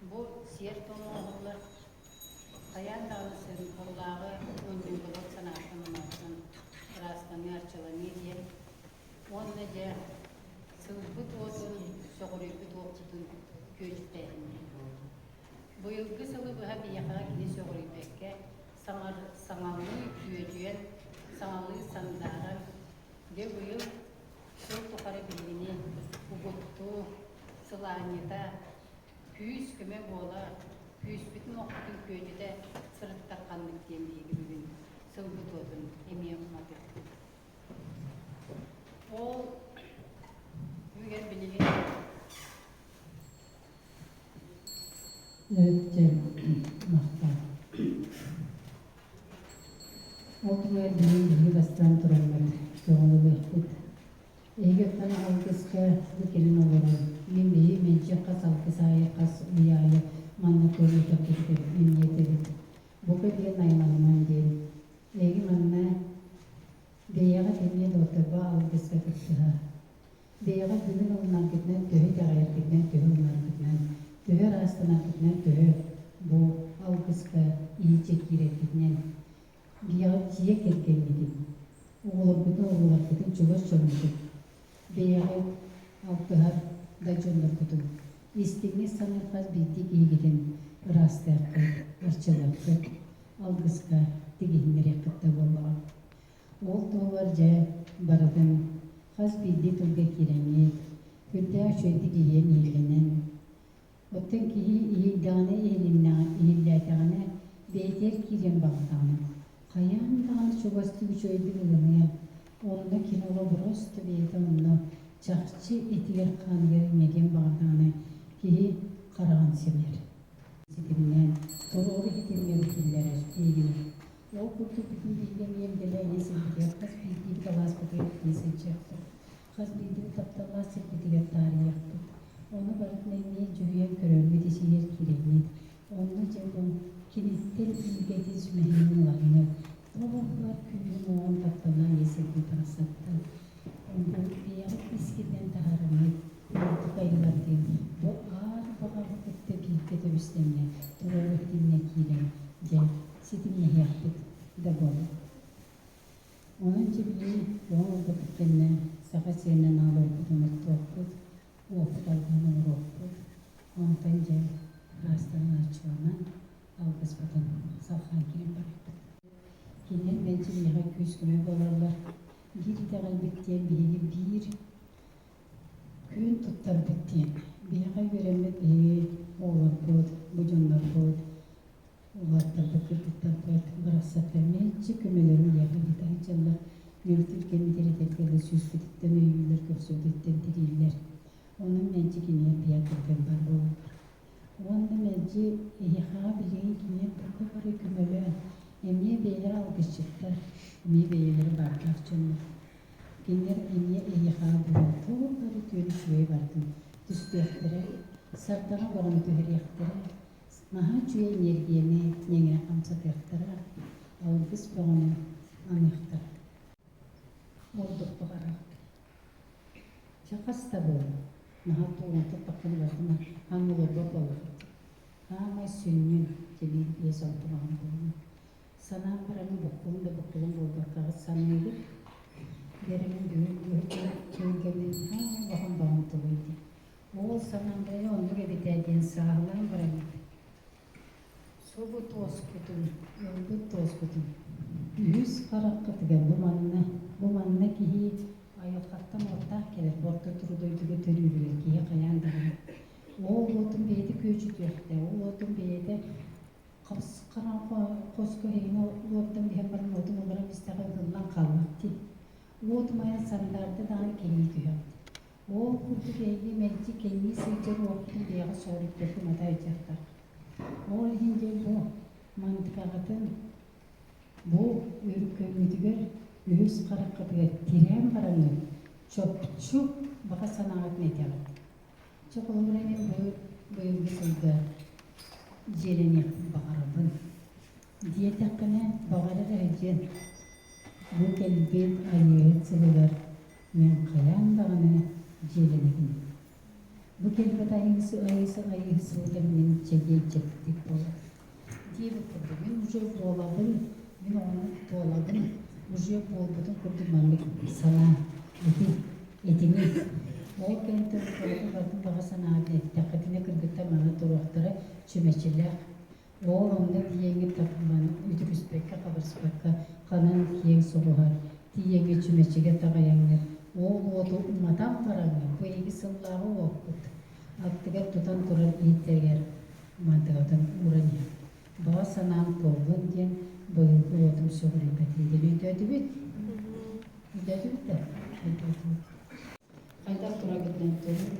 Бу сиэр-туом оҥоһуллар хайаан даҕаны сыҥхаллааҕы мунньуллубут санааттан-оноттон ыраастаныы, арчыланыы диэн уонна дьэ сылбыт уотун, сөҕүрүйбүт уоппутун күөдьүтээһиннэр. Быйылгы сылы быһа биһиэхэ кини сөҕүрүйбэккэ саҥалыы күөдьүйэн, саҥалыы сандааран, дьэ быйыл сыл тухары биһигини угуттуу, сылаанньыта, күүс-көмө буола, күүспүтүн-уохпутун күөдьүтэ сырыттар ханнык диэн биһиги бүгүн сылбыт уотун эмиэ уматыахпыт. Ол түмүгэр билигин Өттө махтал. Ол түмүгэр билигин биһиги бастаан тураммыт көҕүлүөхпүт. Эһиги оттон алгыска бу кэлин олорон, мин биһи мэлдьи хас алгыс аайы, хас ый аайы манна көрүүтэхпитигэр эмиэ этэбит. Бука диэн айманымаҥ диэн. Эһиги манна бэйэҕит эмиэ доҕотторбо алгыска кыттыһа. Бэйэҕит бүгүн ылынаргытынан төһө итэҕэйэргитинэн, төһө ылынаргытынан, төһө ыраастанаргытынан төһө бу алгыска иһиччэ киирэргитинэн Биһиэхэ дьиэ кэргэҥҥитин, оҕолоргутун, оҕолоргутун, чугас дьоҥҥутун, бэйэҕит алтыһар да дьонноргутун истиҥник саныыр хас биирдии киһигитин ыраастыаххыт, арчылыаххыт, алгыска тигиһиннэриэххит да буоллаҕа. Ол туһугар дьэ барытын хас биирдии тылга киирэҥҥит, сүрдээх үчүгэйдик иһийэн иһиллэнэн, Оттон киһи иһийдэҕинэ, иһилиннэҕинэ, иһиллээтэҕинэ, бэйэтигэр киириэн баҕардаҕына, хайаан даҕаны чугастык үчүгэйдик ылыныа, онно кини олобуруос да бэйэтэ онно чахчы этигэр-хааныгар иҥэриэн баҕардаҕына, киһи хараҕын симэр. Ситимнээн, туруору ситимҥэ киллэрэр эйигин. Ол курдук бүтүн биһиги эмиэ эмдэлэ ийэ сирбитигэр хас биирдиибит алааспытыгар тиийэ сылдьыахпыт. Хас биирдии тапталлаах сирбитигэр таарыйыахпыт. Ону барытын эмиэ дьүһүйэн көрөргүт исигэр киирэҥҥит. Онно дьэ бу киниттэн илгэтин сүмэһинин ылаҥҥыт. Туох баар күүһүн-уоҕун тапталлаах ийэ сирбит барахсаттан бу бэйэҕит искитинэн таһаарыҥҥыт ордук айыллар диэн бу аар баҕаҕы кытта бииргэ тэбис-тэҥҥэ туруору итиннэ киирэн дьэ ситимнэһиэхпит да буолла. Онон дьэ билигин оҕо ылбыппыт кэннэ саха сиэнинэн ааларбытын оттуохпут, уоппут алгыһын оҥоруохпут, онтон дьэ ыраастарын арчыланан алгыспытын салҕаан киирэн барыахпыт. Кинилэр мэлдьи биһиэхэ күүс-көмө буолаллар. Биир итэҕэлбит диэн биһиги биир күөн туттарбыт диэн. Биһиэхэ үөрэммит биһиги оҕолорбут, бу дьоннорбут, Улааттарбыт, кыргыттарбыт барахсаттар мэлдьи көмөлөрүн миэхэ ыыта сылдьаллар, үөрдүр кэмигэр этэргэ дылы сүүспүтүттэн өйүүллэр, көхсүбүтүттэн тирииллэр. Онон мэлдьи кинилэр театрга баар буолаллар. Уонна мэлдьи эһиэхэҕэ билигин кинилэр бука бары көмөлөөн, эмиэ бэйэлэрэ алгысчыттар, эмиэ бэйэлэрэ баардаах дьоннор. Кинилэр эмиэ эһиэхэҕэ бүгүн туох бары үтүөнү үчүгэйи барытын түстүөхтэрэ, сардаҥа бөҕөнү түһэриэхтэрэ, Наһаа үчүгэй эниэргийэни ньэҥирэ хамсатыахтара, алгыс бөҕөнү аныахтара. Ордук баҕарабыт. Чэ, хас да буолла. Наһаа туоҕунтан барытын хаҥ олорбот буоллахпыт. Хаамай сүнньүн, дьэ биир биэс-алта баҕана буолла. Санаан баран буккулун да буккулун буолбаккаҕыт саныыбыт. Бэрэмин бүгүн кэмин хаамай улахан баҕам тугуй диэн. Уол санаабайа оннук эбит ээ диэн сааһылаан бараммыт, субу туоскутун, ылбыт туоскутун үһүс хараххытыгар бу манна, бу манна киһи айылҕаттан уоттаах кэлэр, бу орто туруу дойдуга төрүүрүгэр киһи хайаан даҕаны ол уотун бэйэтэ күөдьүтүөхтээх, ол уотун бэйэтэ хапс-хараҥа хоско эһигини уоттан биһэн баран уотун олорон истэҕэ ыһыллан хаалбат дии. Уот умайан сандаарда даҕаны кэҥии түһэҕит. Ол курдук эһиги мэлдьи кэҥии сылдьар уоппутун бэйэҕит соҕуруйбакка мата сылдьыахтаах. Ол иһин дьэ бу мантыкаҕытын бу өркөҥҥүтүгэр үһүс хараххытыгар тирээн бараҥҥыт чопчу баҕа санааҕытын этэҕит. Чэ холобура мин бу быйылгы сылга дьиэлэниэхпин баҕарабын диэтэххинэ баҕарар эрэ диэн бу кэлбит айыыһыт сылыгар Мин хайаан даҕаны дьиэлэнэбин. Бу кэлбит айыысы айыысы айыыһы сыл кэминэн чэгиэн чэбдик буолар. Диэбит курдук мин уже буолабын, мин оҕону туолабын, уже буолбутун курдук маннык санаа ити итини. Ол кэнниттэн барытын барытын баҕа санаатын эттэххитинэ кыргыттар манна туруохтара чүмэчилээх. Ол онно тиийэҥҥит таппаман үтүрүспэккэ хабырыспакка ханан киэҥ соҕуһар тиийэҥҥит чүмэчигэ таҕайаҥҥыт ол уоту уматан бараҥҥыт бу эһиги сыллааҕы уоккут аттыгар тутан турар иһиттэригэр мантыгатын ууран иһэр. Баҕа санаам туоллун диэн быйылгы уотум сөҕүрүйбэтин диэн өйдөөтүбүт. Өйдөөтүбүт да? Өйдөөтүбүт. Хайдах тураргытынан турун.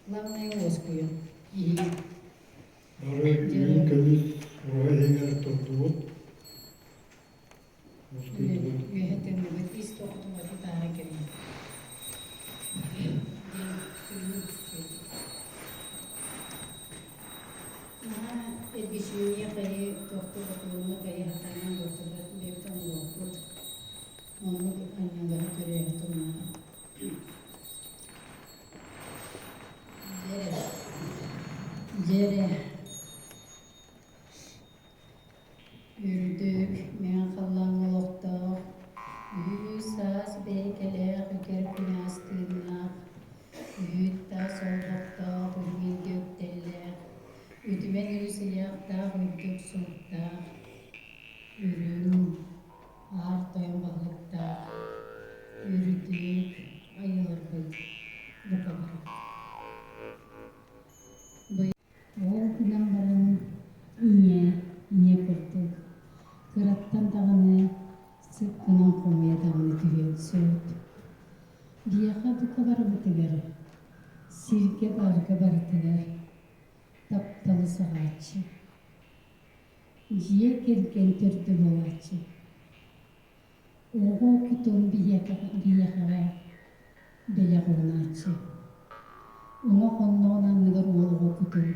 Главное уоскуйун. Иһин. Бары үрүҥ көмүс уруһуй иһигэр турдубут. Үөһэ тыынныбыт, ис тоҕотун таһара кэлин. Наһаа эргичиҥниэ хайы туохта бокулуҥҥа хайы хатаанан буортубат бэйэбит оҥоруохпут. Оннук анньалары көрүөһэ тумнаҕа. Дьэрэ. Дьэрэ. Үрдүк, мэҥэ халлааҥҥа олохтоох, үһү-саас бэйэкэлээх үкэр күнээс тыыннаах, үһү-таас олбохтоох үрүҥ үктэллээх, үтүмэн үс ыйаахтаах үрдүк суруктаах, үрүҥ, аар тойон баһылыктаах, үрдүк айыларбыт бука бары. Ол гынан баран ийэ, ийэ курдук, кыраттан даҕаны сыккынан хомуйа даҕаны түһүөн сөп. Биһиэхэ бука барыбытыгар, сиргэ баарга барытыгар тапталы саҕааччы, дьиэ кэргэн төрдө буолааччы. Оҕо кутун биһиэхэҕэ бэлэх уунааччы. Уҥа хонноҕун анныгар уол оҕо кутун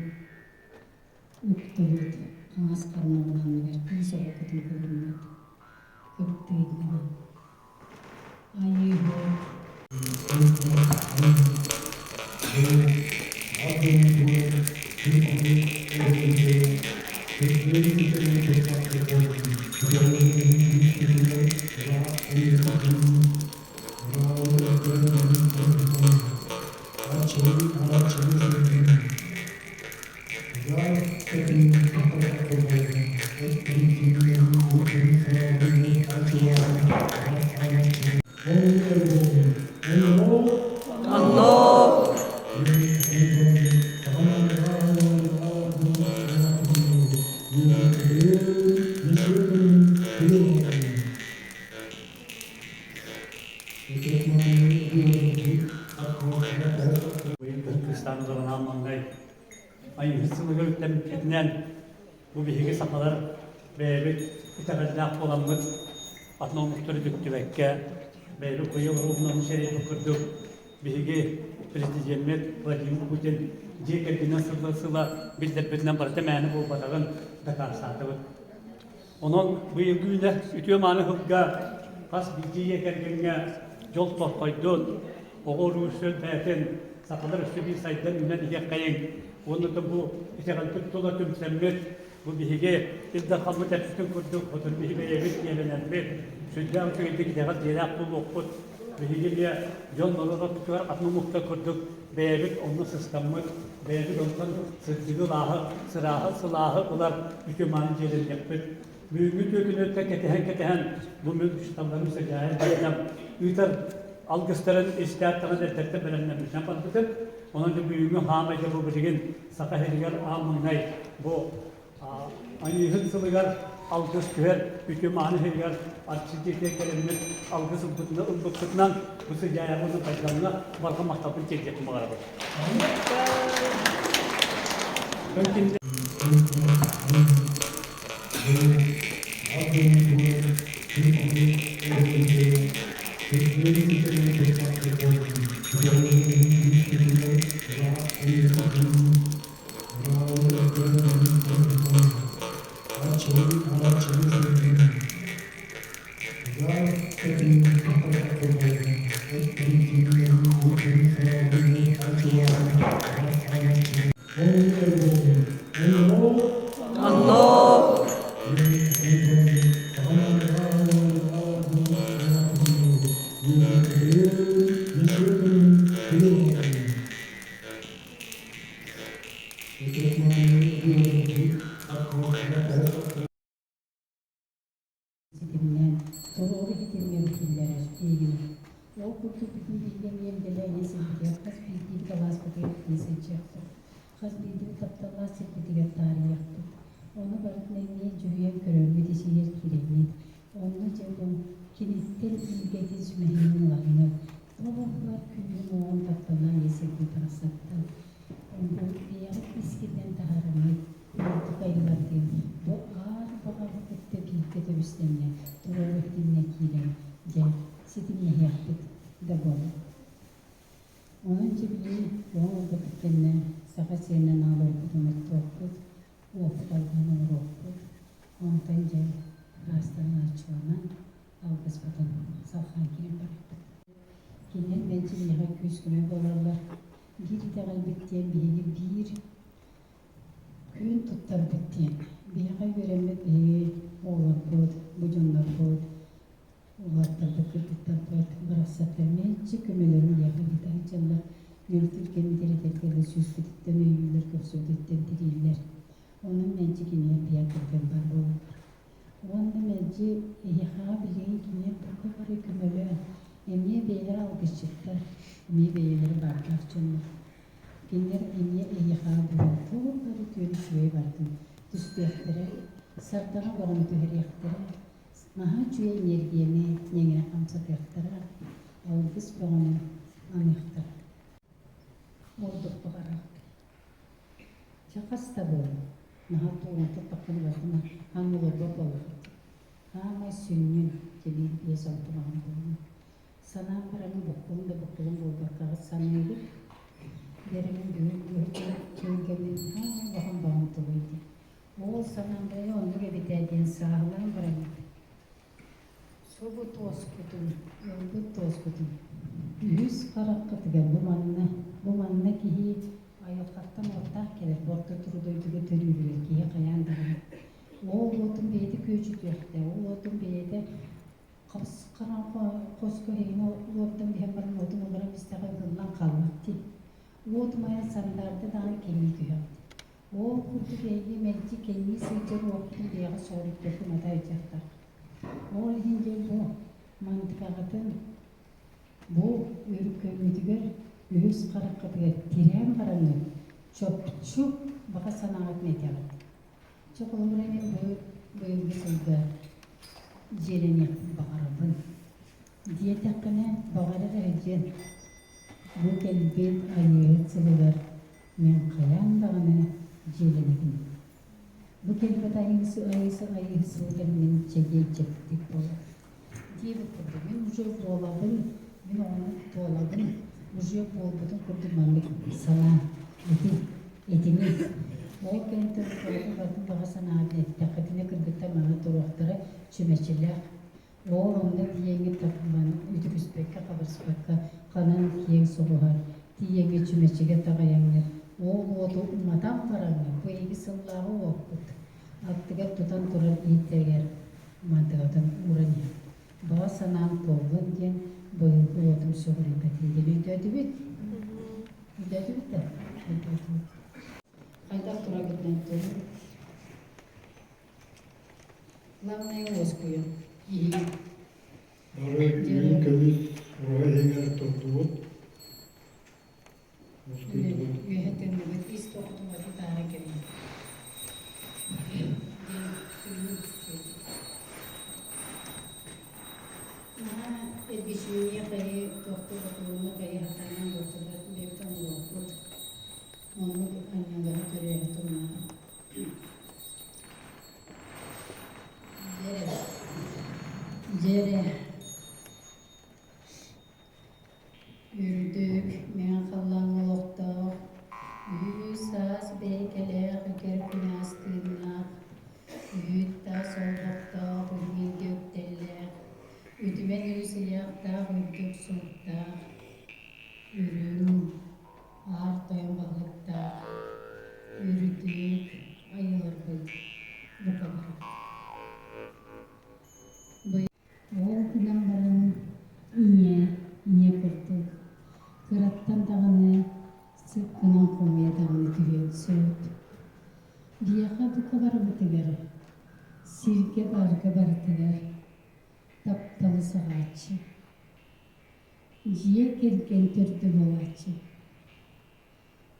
уктубут, хаҥас хонноҕун анныгар кыыс оҕо кутун кыбыммыт. Кыптыыйдыбын. Айыыһыт. Оннук. Кыргызстан маҥнай айыыһыт сылыгар үктэммитинэн бу биһиги сахалар бэйэбит итэҕэллээх буоламмыт атын омуктары үтүктүбэккэ бэйэбит куйа уруубунан сэриэбит курдук биһиги президеммит Владимир Путин дьиэ кэргэнинэн сылла сыла биллэрбитинэн барыта мээнэ буолбатаҕын дакаастаатыбыт. Онон быйылгы үүнэр үтүө-мааны сылга хас биирдии дьиэ кэргэҥҥэ дьол тосхойдун, оҕо-уруу сөлбээтин, сахалар өссө биир сайдан үүнэн иһиэххэйиҥ уонна да бу итэҕэлбит тула түмсэммит, бу биһиги Ил Дархаммыт эппитин курдук, хотун биһи бэйэбит дьиэлэнэрбит, сүрдээх үчүгэйдик итэҕэл дьиэлээх буолуохпут. Биһиги эмиэ дьон норуот ортотугар атын омуктар курдук бэйэбит онно сыстаммыт, бэйэбит онтон сырдыгы ылааһы, сырааһы, сылааһы ылар үтүө-мааны дьиэлэниэхпит. Бүгүҥҥү түөкүнүттэн кэтэһэн-кэтэһэн бу мин учууталларым сыдьаайан барытынан ыытар алгыстарын истээт даҕаны эрдэттэн бэлэмнэммитинэн барбытым. Онон дьэ бүгүҥҥү хаамай дьэ бу билигин Саха сиригэр аан маҥнай бу Айыыһыт сылыгар алгыс түһэр, үтүө-мааны сиригэр арчы дьиэтигэр кэлэммит алгыс ылбыппытынан бу сыдьаайабын Пайдамҥа барҕа махталбын тиэрдиэхпин баҕарабын. Оннук. Ситимнээн, туруору ситимҥэ киллэрэр тиийгин. Ол курдук бүтүн биһиги эмиэ дэлээнэ сирбитигэр хас биирдии алааспытыгар киирэ сылдьыахпыт, хас биирдии тапталлаах сирбитигэр таарыйыахпыт. Ону барытын эмиэ дьүһүйэн көрөргүт исигэр киирэҥҥит. Онно дьэ бу киниттэн илгэтин сүмэһинин ылаҥҥыт, туох баар күүһүн-уоҕун тапталлаах ийэ сирбит барахсаттан бу бэйэҕит искитинэн таһаарыҥҥыт Ордук айылардыын бу аар баҕаҕы кытта бииргэ тэбис-тэҥҥэ туруору итиннэ киирэн, дьэ, ситимнэһиэхпит да буолла. Онон дьэ билигин оҕо ылбыппыт кэннэ саха сиэнинэн аҕаларбытын оттуохпут, уоппут алгыһын оҥоруохпут, онтон дьэ ыраастарын арчыланан, алгыспытын салҕаан киирэн барыахпыт. Кинилэр мэлдьи биһиэхэ күүс-көмө буолаллар. Биир итэҕэлбит диэн биһиги биир Күөн туттарбыт диэн, биһиэхэ үөрэммит биһиги оҕолорбут, бу дьоннорбут, уолаттарбыт, кыргыттарбыт барахсаттар мэлдьи көмөлөрүн биһиэхэ ыыта сылдьаллар, үөрдүр кэмигэр этэргэ дылы сүүспүтүттэн өйүүллэр, көхсүбүтүттэн тирииллэр. Онон мэлдьи кинилэр биһиэхэ кэргэн баар буолаллар. Уонна мэлдьи эһиэхэҕэ билигин кинилэр бука бары көмөлөөн, эмиэ бэйэлэрэ алгысчыттар, эмиэ бэйэлэрэ баардаах дьоннор. Кинилэр эмиэ эйиэхэҕэ бүгүн туох бары үтүөнү үчүгэй бардын түстүөхтэрэ, сардаҥа бөҕөнү түһэриэхтэрэ, наһаа үчүгэй эниэргийэни ньэҥирэ хамсатыахтара, алгыс бөҕөнү аныахтара. Ордук баҕарабыт. Чэ, хас да буолла. Наһаа туоҕунтан таххан барытын хаан олорбот буоллахпыт. Хаамай сүнньүн, кэлиир биэс алта маҕан буолла. Санаан баран буккулун да буккулун буолбаккаҕыт саныыбыт. Дэрэмин бүгүн кэмин хаамай баҕам баҕам тугуй диэн. Ол санаам бэйэ оннук эбит ээ диэн сааһылаан бараммыт. Субу туоскутун, ылбыт туоскутун үһүс хараххытыгар бу манна киһи айылҕаттан уоттаах кэлэр бу орто туруу дойдуга төрүүрүгэр киһи хайаан даҕаны ол уотун бэйэтэ күөдьүтүөхтээх, ол уотун бэйэтэ Хоско эһигини уоттан иһэн баран уотун олорон истэҕэ ыгыллан хаалбат дии. Уот умайан сандаарда даҕаны кэҥии түһэҕит. Ол курдук эһиги мэлдьи кэҥии сылдьар уоккутун бэйэҕит соҕуруйбакка умата сылдьыахтаах. Ол иһин дьэ бу мантыкаҕытын бу өркөҥҥүтүгэр үһүс хараххытыгар тирээн бараҥҥыт чопчу баҕа санааҕытын этэҕит. Чэ, холобура мин бу быйылгы сылга дьиэлэниэхпин баҕарабын диэтэххинэ, баҕарар эрэ диэн бу кэлбит Айыыһыт сылыгар мин хайаан даҕаны дьиэлэнэбин. Бу кэлбит Айыыһыт сылыгар мин чэгиэн-чэбдик буолар диэбит курдук мин уже буолабын, мин оҕону туолабын, уже буолбутун курдук маннык санаа ити итини ол кэнниттэн барытын баҕа санаатын эттэххитинэ кыргыттар манна туруохтара чүмэчилээх ол онно тиийэҥҥит таппан үтүкүспэккэ хабырыспакка ханан киэҥ соҕуһар тиийэҥҥит чүмэчигэ таҕайаҥҥыт ол уоту уматан бараҥҥыт бу эһиги сыллааҕы уоппут аттыгар тутан турар иһиттэригэр мантыгатын ууран иһэр. Баҕа санаам туоллун диэн быйылгы уотум сөҕүрүйбэтин диэн өйдөөтүбүт. Өйдөөтүбүт да? Өйдөөтүбүт. Хайдах тураргытынан турун. Главное уоскуйун. Иһин. Бары үрүҥ көмүс уруһуй иһигэр турдубут. Уоскуйдубут. Үөһэ тыынныбыт, ис тоҕотун баты таара кэлин. Наһаа эргичиҥниэ хайы туохтуу бокулуҥҥа хайы хатаанан буолтулар бэйэбит оҥоруохпут. Оннук анньалары көрүөһэ турунаа. Дьэрэ. Дьэрэ. Үрдүк, мэҥэ халлааҥҥа олохтоох, үһү-саас бэйэкэлээх үкэр күнээс тыыннаах, үһү-таас олбохтоох үрүҥ үктэллээх, үтүмэн үс ыйаахтаах үрдүк суруктаах, үрүҥ, аар тойон баһылыктаах үрдүк айыыларбыт бука бары. Ол гынан баран ийэ, ийэ курдук кыраттан даҕаны сыккынан хомуйа даҕаны түһүөн сөп. Биһиэхэ бука барыбытыгар, сиргэ баарга барытыгар тапталы саҕааччы, дьиэ кэргэн төрдө буолааччы.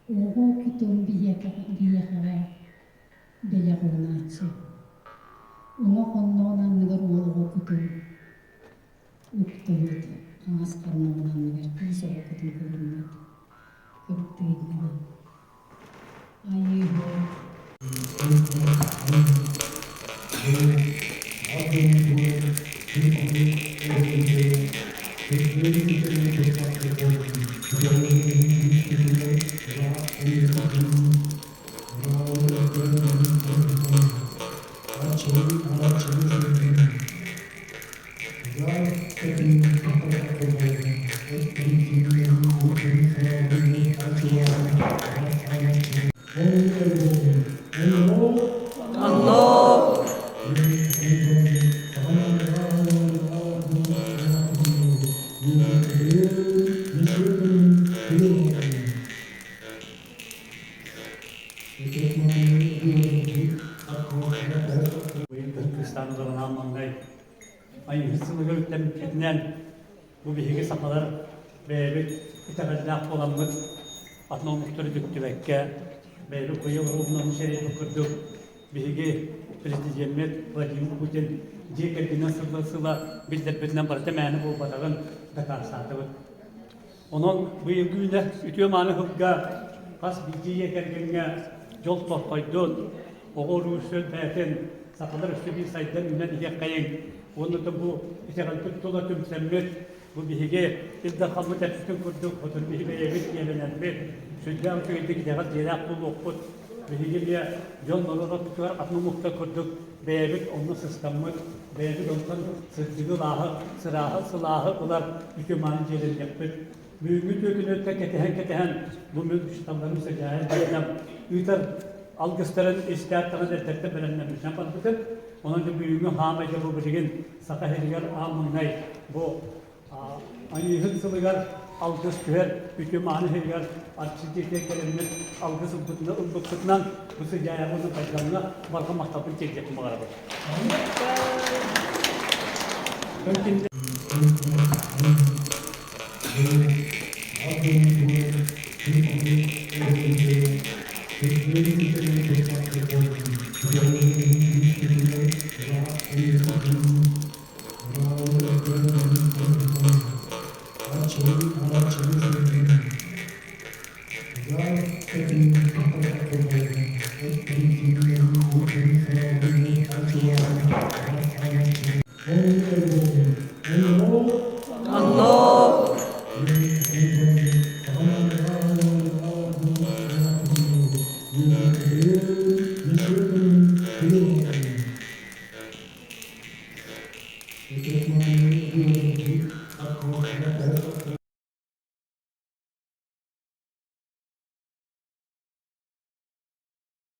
Оҕо кутун биһиэхэҕэ бэлэх уунааччы. Уҥа хонноҕун анныгар уол оҕо кутун уктубут, хаҥас хонноҕун анныгар кыыс оҕо кутун кыбыммыт, кыптыыйдыбыт. Айыыһыт Оннук. Кыргызстан олорон маҥнай Айыыһыт сылыгар үктэммиппитинэн бу биһиги сахалар бэйэбит итэҕэллээх буоламмыт атын омуктары үтүктүбэккэ бэйэбит быйыл уруубунан сэриэбит курдук биһиги президеммит Владимир Путин дьиэ кэргэнинэн сылла сыла биллэрбитинэн барыта мээнэ буолбатаҕын дакаастаатыбыт. Онон быйылгы үүнэр үтүө-мааны сылга хас биирдии дьиэ кэргэҥҥэ дьол тосхойдун, оҕо-уруу сүл бэйэтин сахалар өссө биир сайдан үүнэн иһиэххэйиҥ уонна да бу итэҕэлбит тула түмсэммит, бу биһиги Ил Дархаммыт эппитин курдук хотун биһи бэйэбит дьиэлэнэрбит, сүрдээх үчүгэйдик итэҕэл дьиэлээх буолуохпут. Биһиги эмиэ дьон норуот ортотугар атын омуктар курдук бэйэбит онно сыстаммыт, бэйэбит онтон сырдыгы-ылааһы, сырааһы, сылааһы ылар үтүө-мааны дьиэлэниэхпит. Бүгүҥҥү түөкүнүттэн кэтэһэн-кэтэһэн бу мин учууталларым сыдьаайан барытынан ыытар алгыстарын истээт даҕаны эрдэттэн бэлэмнэммитинэн барбытым. Онон дьэ бүгүҥҥү хаамай дьэ бу билигин Саха сиригэр аан маҥнай бу Айыыһыт сылыгар алгыс түһэр, үтүө-мааны сиригэр арчы дьиэтигэр кэлэммит алгыс ылбыппытынан бу сыдьаайаҕа уонна Байдамҥа барҕа махталбын тиэрдиэхпин баҕарабын. Оннук.